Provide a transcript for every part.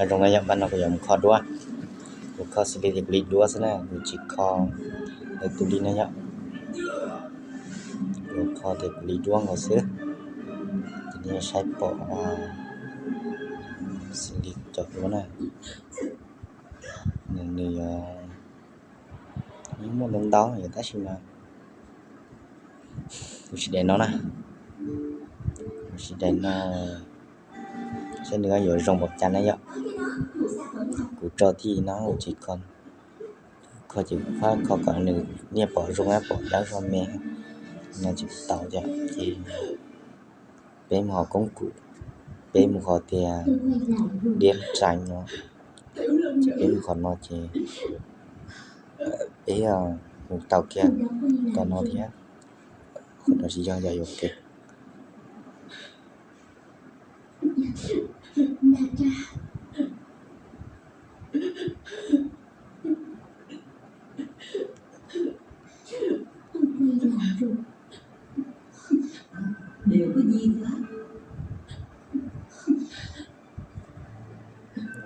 Zoo na yom, pab no kuv yuav mus kho duab. Kuv kho xws li tias kuv li duab xwb na, kuv tsis kho tus li na yom. Kuv kho tias kuv li duab nkaus xwb. Ces nej saib pom xws li cov duab na, nws, nws yuav muaj ntau ntau yom, tab sis mas kuv sim daim no na, kuv sim daim no saib nws yuav zoo npaum cas na yom. Kuv tso tij no tsis kho, kho ces kuv pab kho kom nws nej pom zoo pom dawb zog me no ces kuv tau thiab. Ces peb mus qhov koob kum, peb mus qhov tias diab tsaim no, ces peb mus qhov no ces peb mus tau kiag tom no thiab. Qhov no tsis yog yam yuam kev.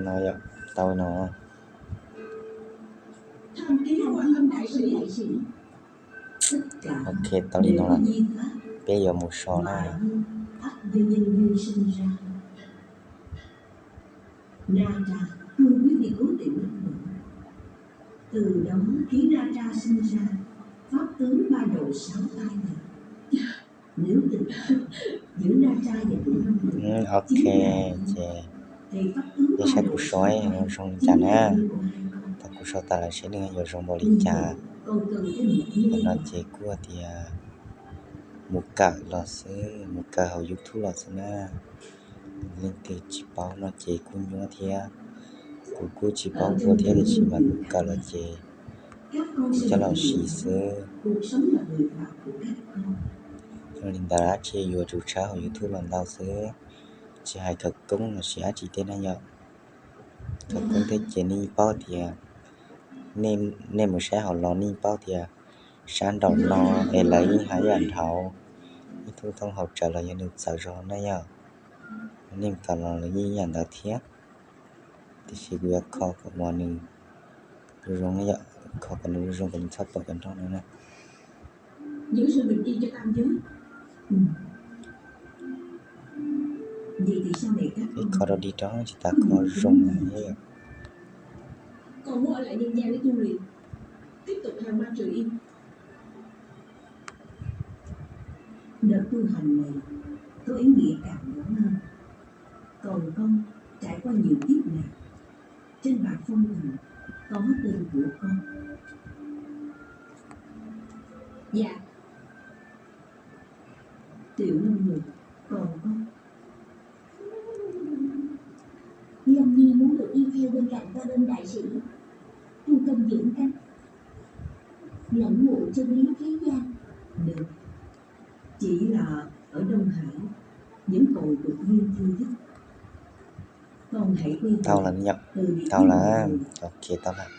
No yom, tau no. Ok, tau li no lawm, peb yuav mus so na. Ok, ces peb saib kuv so zoo li cas na. Thaum kuv so tas lawm seb nws yuav zoo npaum li cas. Tam no ces kuj tias mus kawm los xwb, mus kawm hauv YouTube los xwb na. Leej twg tsis paub no ces kuj nyuaj thiab, kuv kuj tsis paub ua thiab, tiam sis mas kuv kawm los ces kuv coj los siv xwb. Yog li ntawd dab tsi yuav tsum tshawb hauv YouTube los ntau xwb, tsis hais khawv koob los sis dab tsi tej na yom. Khawv koob thiab ces nej paub tias, nej mus saib hauv los nej paub tias sab nraum no es lawv yeej hais ib yam nrhauv, ib tug thooj hauv tsaws los yog nws txawv zog na yom. Nej mus kawm los lawv yeej ib yam ntawd thiab, tiam sis kuv yuav kho kom nws zoo, kho kom nws zoo kom nws txhob pom cov nroj no na. Kho rau dig rau tsis tas kho zoo na. Đợt tu hành này có ý nghĩa cảm động hơn. Cầu công trải qua nhiều kiếp nạn, trên bạc phong thần có tên của con. Dạ. Tiểu Long Ngọc, cầu con. Lâm Nhi muốn được đi theo bên cạnh Quan Âm Đại Sĩ, tu công dưỡng căn, lãnh ngộ chân lý thế gian. Được. Chỉ là ở Đông Hải, những cầu tục riêng tư nhất. Con hãy quay về từ địa điểm, tau lawm, ok, tau lawm.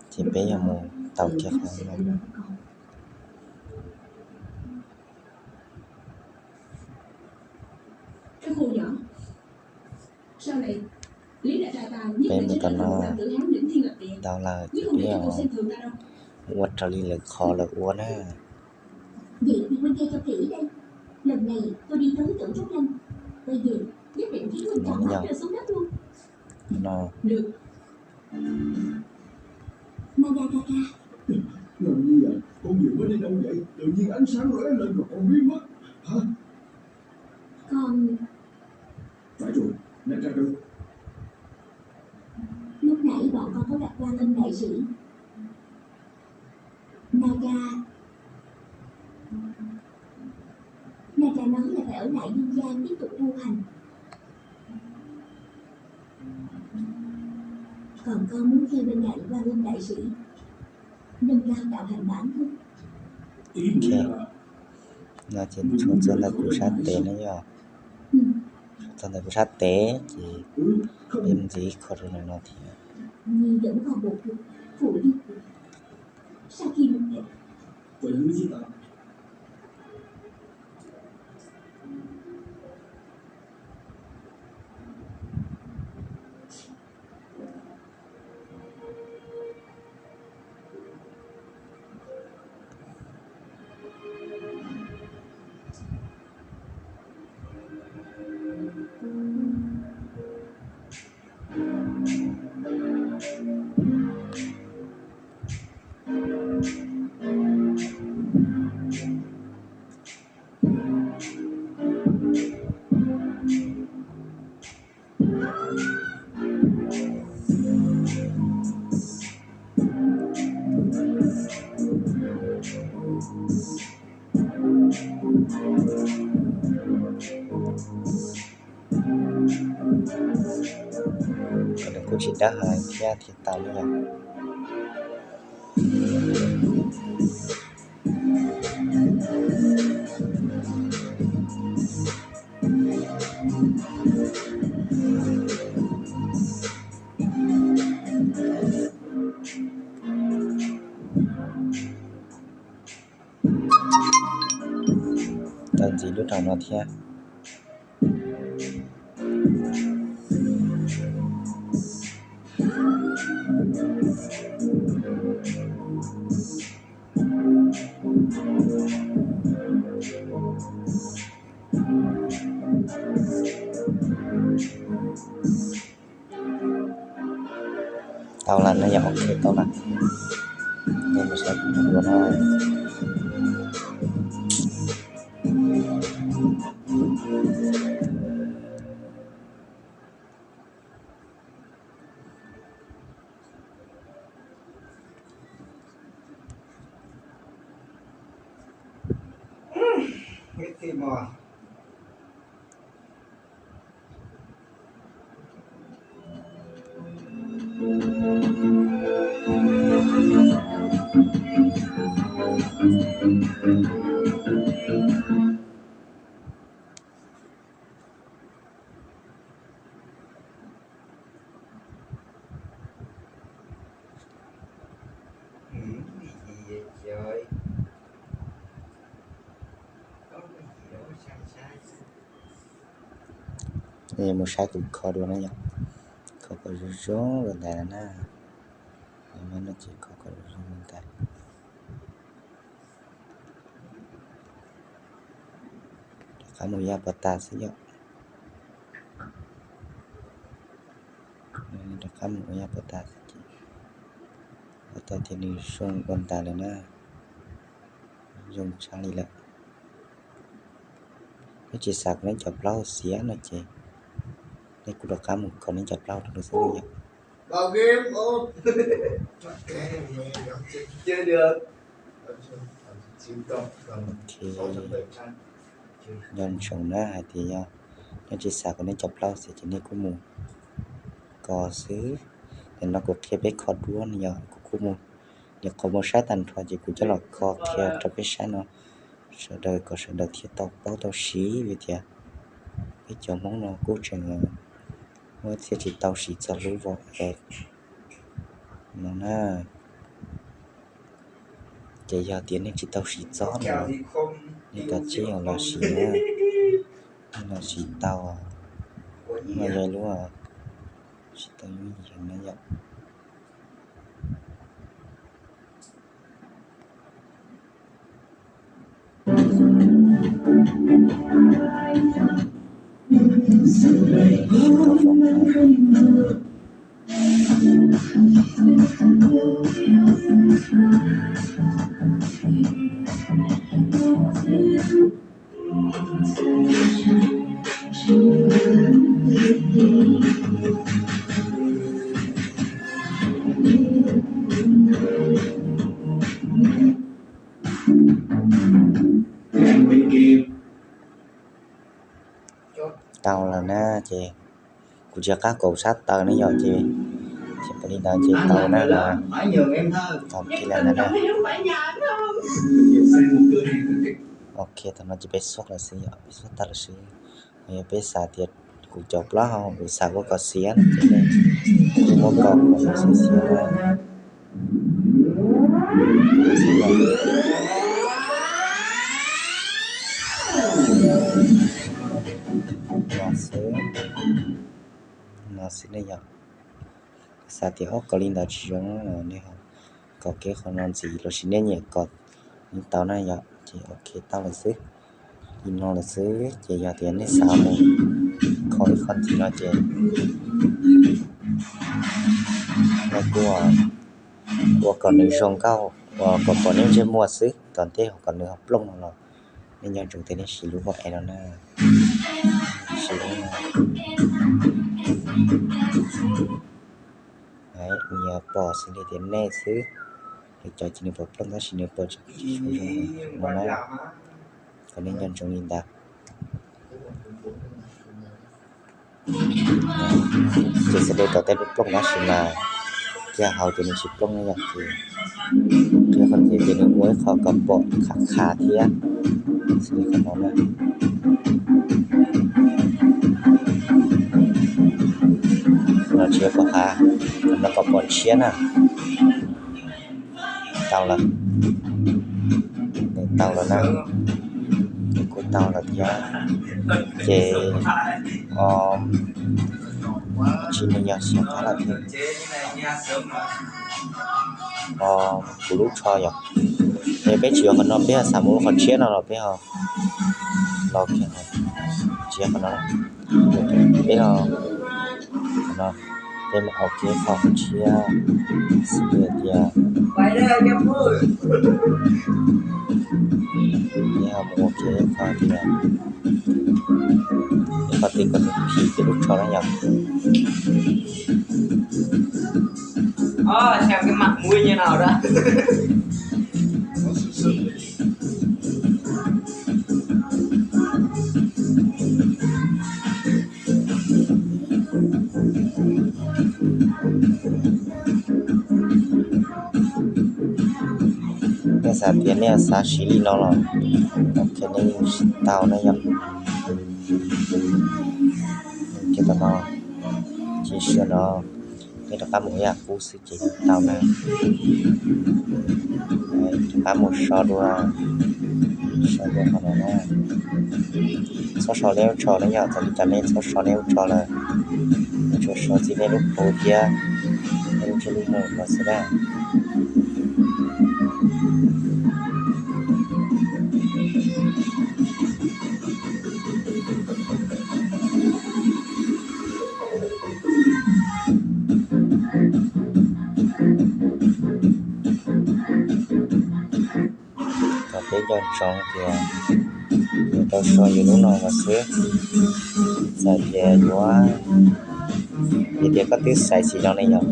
Ces peb yuav mus tau kiag qhov no. Peb mus tau no, tau lawm ces peb ua raws li lawv qhov lawv ua na. Vậy thì huynh nghe cho kỹ đây. Lần này tôi đi tới Tử Trúc Lâm, quay về nhất định phải nuôi cháu thoát rơi xuống nước luôn. Được. Mada ca ca. Làm gì vậy? Con vừa mới đi đâu vậy? Tự nhiên ánh sáng lóe lên rồi con biến mất. Hả? Con Phải rồi, Naga ơi. Lúc nãy bọn con có gặp Quan Âm Đại Sĩ. Naga, Naga nói là phải ở lại nhân gian tiếp tục tu hành. Còn con muốn theo bên cạnh Quan Âm Đại Sĩ, nâng cao đạo hạnh bản thân. Ok, no ces txog ntawm kuv sab tes na yom. Txog ntawm kuv sab tes ces peb mus ntxiv ib qho rau ntawm no thiab. Nws kuj tsis dawb heev thiab thiaj tau li yom. Tau ntxiv lub rau no thiab. Tau lawm no yom, ok tau lawm. Mus saib dua na. Mus saib kuv kho dua na yom. Kho kom zoo zoo li ntawd na. Ces kho kom zoo zoo li ntawd. Rov qab mus yaj puas tas xwb yom. Rov qab mus ua yaj puas tas xwb ces ua tau tias nws zoo ua ntas lawm na. Zoo tshaj li lawm. Neb tsis xav kom neb cov plaub xiav no ces neb kuj rov qab mus kho neb cov plaub rau xwb yom. Nco ntsoov na hais tias yog neb tsis xav kom neb cov plaub xiav ces nej kuj mus kho xwb. Nim no kuv qhia peb kho duab no yog kuv kuj mus, nyuam qhuav mus saib tag nrho ces kuv coj los kho qhia rau peb saib no, sawv daws kom sawv daws thiaj tau paub tau siv vim tias peb cov Hmoob no kuj tseem muaj thiaj tsis tau siv txog lub voj es no na. Ces yog tias nej tsis tau siv txog no, nej kav tsij los siv na, nej los siv tau. No yog lub siv tau yooj yim na yom. Tau lawm na ces kuv tsis qab kaum sab taws ne yom, ces tau li ntawd ces tau na. Tau kiag lawm na. Ok, thaum no ces peb xuab lawm xwb yom, peb xuab tag lawm xwb. Yog peb xav tias kuv cov plaub hau kuv xav ua kom xiav no ces nej kuj muab kom kom xiav xiav na. No xwb, no xwb ne yom. Xav tias ob kom li ntawd tsis zoo los nej ho kom kev qhov no ntxiv lossis nej nyiam kom li ntawd na yom, ces ok tau lawm xwb. Li no lawm xwb ces yog tias nej xav mus kho ib qho ntxiv no ces nej kuj ua kom nws zoo nkauj, ua kom pom nej ntsej muag xwb, tom ntej ho kom nws ho plooj no los nej nco ntsoov tias nej siv lub voj es no na. Siv lub no. Nws yog pom xws li tias nej xwb, es cov ces nws pom plooj tab sis nws pom tsis zoo no na, kom nej nco ntsoov li ntawd. Ces xws li tau tej lub plooj tab sis mas kiag hauv ces nws tsis plooj na yom, ces qhia qhov ntxiv ces nws ua ib qho kom pom kham kham thiab, xws li qhov no na. Qhov no tsis yog pom qab, qhov no kom pom ntshiab na. Tau lawm, nws tau lawm na, nws kuj tau lawm thiab. Ces o, tsis nws yog xyov qab lawm thiab. O, kuv lub tsho yom, es peb tsis yuav qhov no, peb ho xav mus lub qhov tshiab no los peb ho los kiag, tsis yog qhov no, peb ho qhov no, peb mus ua kiag qhov tshiab xws li tias, peb ho mus ua kiag qhov tias, qhov twg kom nws phim peb lub tsho na yom. Nej xav tias nej xav siv li no los, ok, nej siv tau na yom. Ces tam no, ces sawv no, nej rov qab mus ib yam qub xwb ces tau na. Rov qab mus so dua, so dua qhov no na. Txhob so nej lub tsho na yom, txawm li cas nej txhob so nej lub tsho lawm, tsuas so txij nej lub qub thiab nej lub ntsej lub muag los xwb na. Kom peb nco ntsoov tias yuav tau so yus lub no los xwb. Txawm tias yuav, yog tias koj twb xaiv xim no ne yom,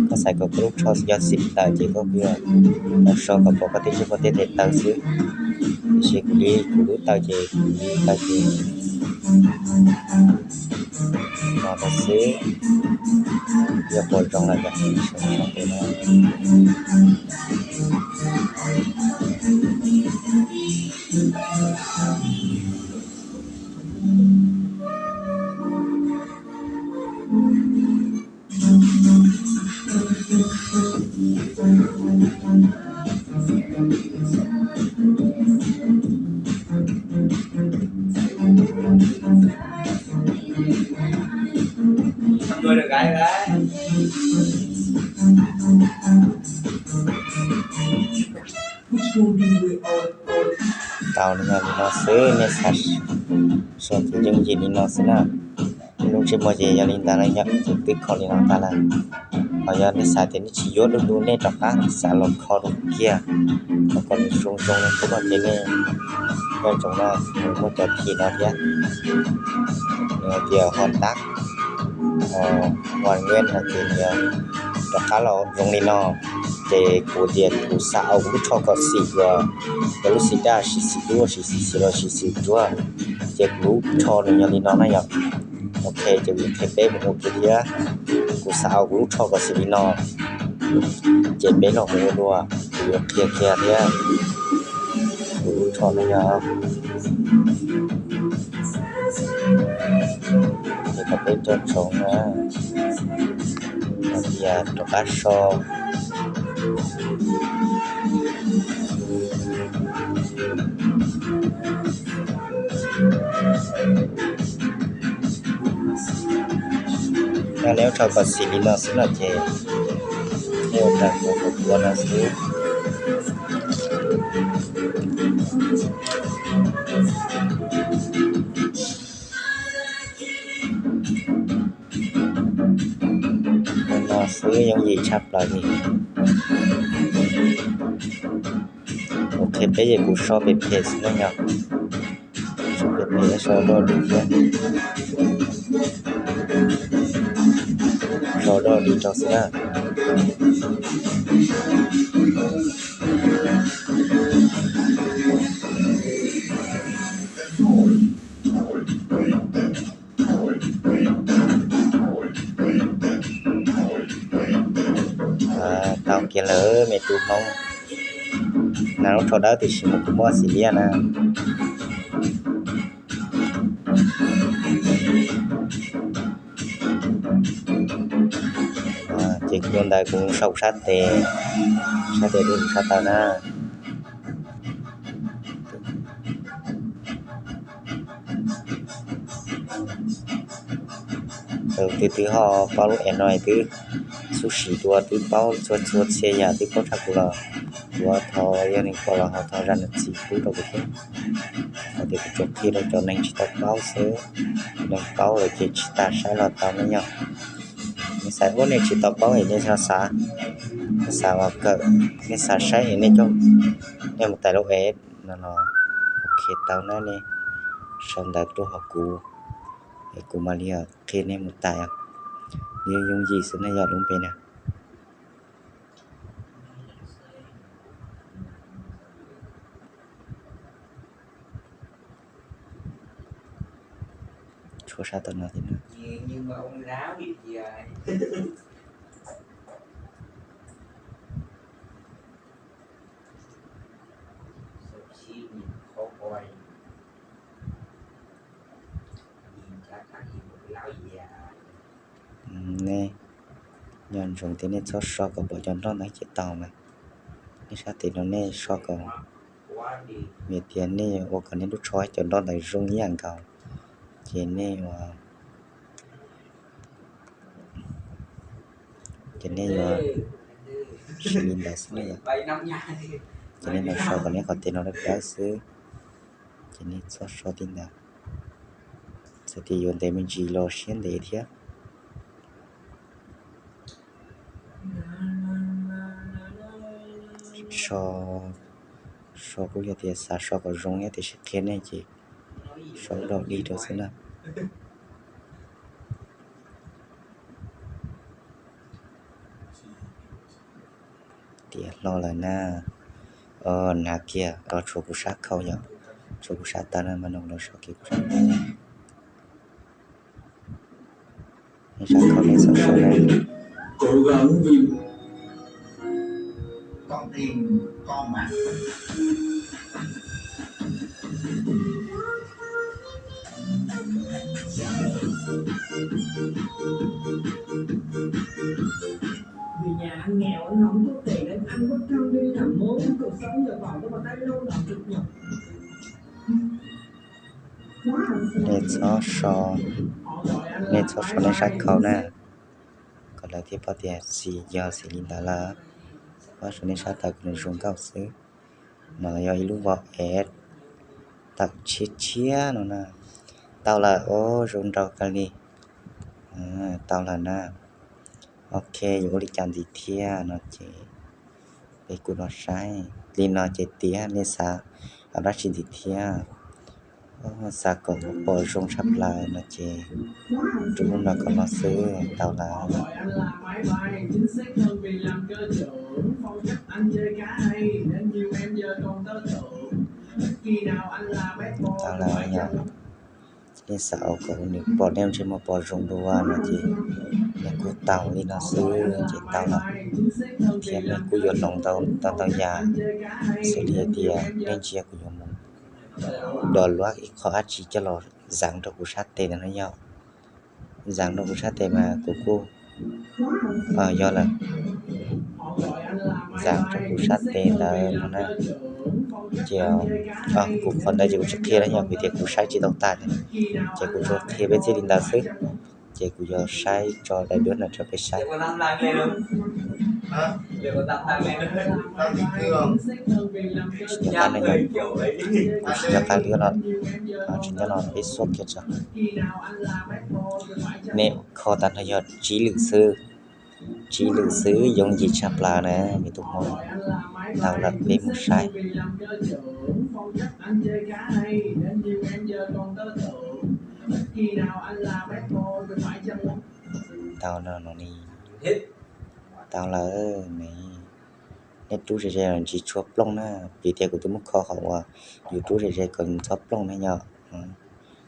koj xaiv kom koj lub tsho yog xim tawm ces koj kuj yuav tau so kom pom koj tej ntsej muag tej tes taw xwb. Tiam sis kuv li kuv lub taw ces kuv li taw ces no rau xwb, yog pom zoo lawm yom, sawv ntsees tes no. Tau li no, li no xwb, nej xav so ces yooj yim li no xwb na. Lub ntsej muag ces yog li ntawd na yom, ces twb kho li no tag lawm. Ho yog nej xav tias nej tsis yuav dub dub, nej rov qab xav los kho dua kiag, kho kom nws zoo zoo li qub no ces nej nco ntsoov na, nws muaj cov phim no thiab. Nws hais tias ho tab, ho ua nkuaj no ces nws rov qab los zoo li no. Ces kuv tias kuv xav ua kuv lub tsho kom xim uas, yog lub xim daj, sis xim dub, sis xim xim los sis xim tsuab, ces kuv lub tsho nws yog li no na yom. Ok, ces kuv qhia peb mus ua kiag thiab. Kuv xav ua kuv lub tsho kom xim li no, ces peb los mus ua dua, kuv yuav qhia kiag thiab. Kuv lub tsho no yog, ces kom peb nco ntsoov na, hais tias rov qab so. Yog nej ua tsho kom xim li no xwb no ces nej ua raws kuv qhov no xwb. Li no xwb yooj yim tshaj plaws li. Ok, peb ces kuv so pem pem xwb na yom. So pem pem, so dua li thiab. Rau dog dig rau xwb na. Tau kiag lawm me tub Hmoob. Nas lub tsho dawb tiam sis mas kuv muab xim liab na. Ces kuv ntawd kuv sau sab tes, sab tes rau kuv sab taw na. Tus twg twb ho paub lub app no twb xub sim dua twb paub txhua txhua txhia yam twb paub tshaj kuv los kuv thov yog li ko los ho thov zam lub txim pub rau kuv thiab. Hais tias kuv tsuas qhia rau cov neeg tsis tau paub xwb, neeg paub lawm ces tsis tas saib los tau ne yom. Nej xav ua nej tsis tau paub es nej xav, nej xav ua kawm, nej xav saib es nej coj, nej mus tais lub app no los ok tau na. Nej sau ntawv tuaj hauv kuv es kuv mam li qhia nej mus tais. Yooj yooj yim xwb nej yog lub npe na. Tshuav sab tom no thiab na. Nej nco ntsoov tias nej txhob so kom pom cov nroj ntawd ces tau mas. Nej sab tes no nej so kom, vim tias nej ua kom nej lub tsho cov nroj ntawd zoo ib yam nkaus, ces nej ua, ces nej yuav siv li ntawd xwb na yom. Ces nej lam so kom nej qhov tes no dawb dawb xwb, ces nej txhob so li ntawd. Txawm tias yuav ntev me ntsis los siab ntev thiab. So, so kuj yog tias xav so kom zoo thiab tiam sis qhia nej ces so dog dig rau xwb na. Tiav hlo lawm na. Nav kiag, tshuav kuv sab khau yom, tshuav kuv sab taw na, mas no los so kiag kuv sab taw. Nej sab khau nej txhob so na. Nej txhob so, nej txhob so nej sab khau na, kom lawv thiaj paub tias xis yog xis li ntawd lawm. Pab so nej sab taw kom nws zoo nkauj xwb. No yog ib lub vos es tawm tshiab tshiab no na. Tau lawm os, zoo nraug kawg li. Tau lawm na. Ok, yuav ua li cas ntxiv thiab no ces peb kuj los saib li no ces tiav, nej xav dab tsi ntxiv thiab. Xav kom pom zoo tshaj plaws no ces rub lub no kom los xwb tau lawm. Tau lawm yom. Nej xav kom nws pom nej ntsej muag pom zoo dua no ces nws kuj tau li no xwb ces tau lawm. Thiab nej kuj yuav hloov ntau ntau yam, xws li hais tias nej ntsia kuv yuav mus download ib qho dab tsi coj los zav rau kuv sab tes ntawd no yog. Zav rau kuv sab tes mas kuv kuj, yog lawm, zav rau kuv sab tes ntawd no na. Ces kuv qhov ntawd ces kuv tsis qhia na yom, vim tias kuv saib tsis tau tag, ces kuv tsuas qhia peb txij li ntawd xwb. Ces kuv yuav saib tso daim duab no rau peb saib. Tsis nco qab li os, tsis nco qab li os, tsis nco los peb xuab kiag tso. Nej kho tag nrho yog tsib lwm xwb, tsib lwm xwb yooj yim tshaj plaws na me tub Hmoob. Tau lawm peb mus saib. Tau no no ni. Tau lawm ne. Nej rub ze ze los tsis tshua plooj na, vim tias kuv twb muab kho qhov uas yus rub ze ze kom txhob plooj ne yom.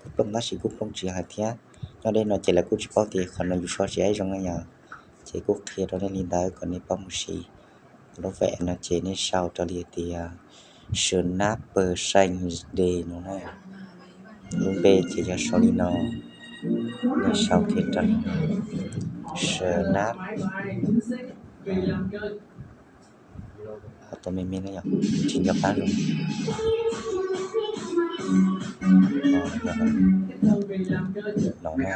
Kuj plooj tab sis kuj plooj tsis hais thiab. Nyob deb no ces lawv kuj tsis paub tias qhov no yus so tsis zoo na yom. Ces kuj qhia rau nej li ntawd kom nej paub mus siv. Lub vaj no ces nej sau rau li tias Snap Percent Day no na. Lub npe ces yog sau li no, nej sau kiag rau li no, Snap. Tau me me na yom, tsis nco qab zoo. No na,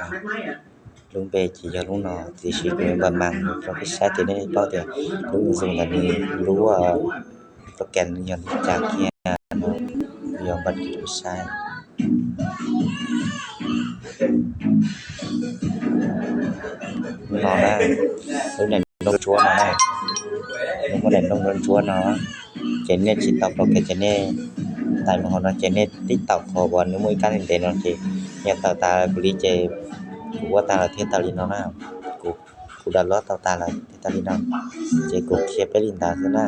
lub npe ces yog lub no, tiam sis kuv yuav npaj mas rau peb saib tias nej paub tias lub npe zoo ntawm nws lub program nws yog li cas kiag no, kuv yuav npaj rau peb saib. No na, lub daim nplooj ntsuab no na, nws muaj daim nplooj ntsuab no, ces nej tsis tau program ces nej tais mus hauv no ces nej tib taum qhov uas nws muaj ib kab ntev ntev no ces yog tau tas kuv li ces kuv ua tag lawm thiaj tau li no na, kuv download tau tas lawm thiaj tau li no, ces kuv qhia peb li ntawd xwb na.